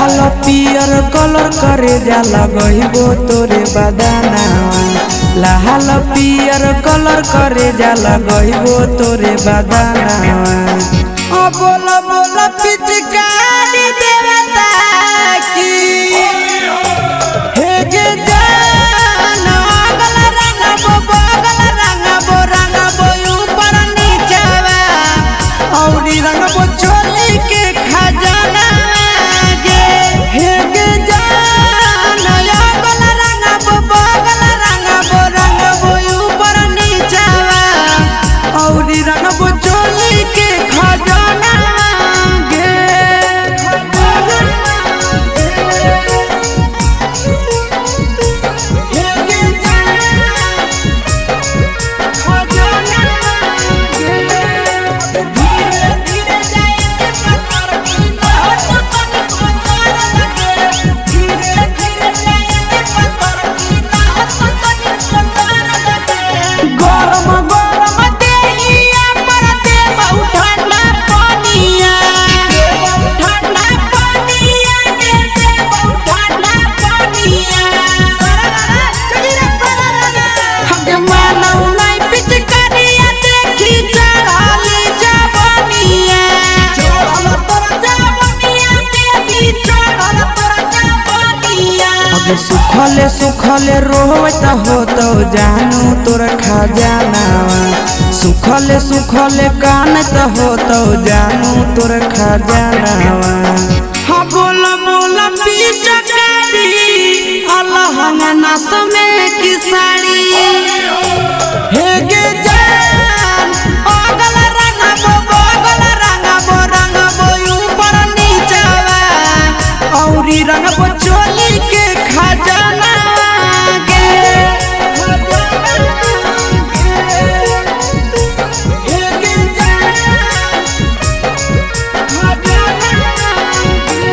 लाल पियर कलर करे जा लगइबो तोरे बदानावा। लाल पियर कलर करे जा लगइबो तोरे बदानावा। ओ बोला बोला पिचकारी देवता की हे गे जान अगल रंगबो बगल रंगबो रंगबो ऊपर नीचवा औरी रंगबो चोली के खजाना गे। हे गे जान अगल रंगबो बगल रंगबो रंगबो ऊपर नीचवा औरी रंगबो चोली के खजाना गे। गरम गरम देहिया पर देबौ ठंडा पानिया, ठंडा पानिया गे देबौ ठंडा पानिया। हगे मानौ नै पिचकारिया देखी चढ़ली जवनिया, चढ़ल तोरा जवनिया देखी चढ़ल तोरा जवनिया। अगे सुखले सुखले रोवत होतो जानू तोर खजानावा। सुखले सुखले कानत होतो जानू तोर खजानावा। हाँ बोला बोला पिचकारी अलहंगना समे की साड़ी। हे गे जान अगल रंगबो बगल रंगबो रंगबो ऊपर नीचवा औरी रंगबो चोली के खजाना गे। हे गे जान खजाना गे।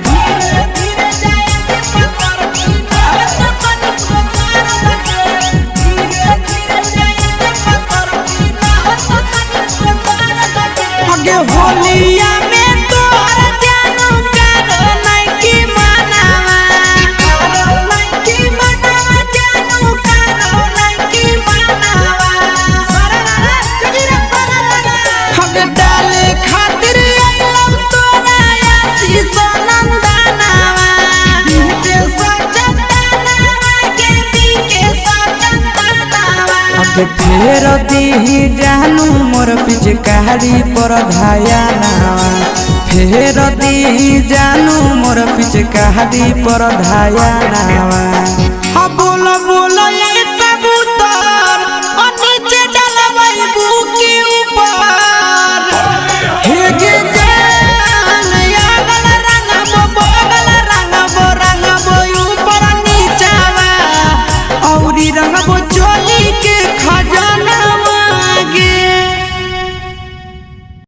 धीरे धीरे जाए पत्थर की अगे होलिया में तोहर जानू करो नहीं मनावा, करो नहीं मनावा जानू करो नहीं मनावा। हगे डाले खातिर आइलौ तोरा आशीष नंदनावा, के सचंदनावा के के सचंदनावा। अगे फेर दीही जानू मोर पिचकारी पर धायानावा। फेर दीही जानू मोर पिचकारी पर धायानावा।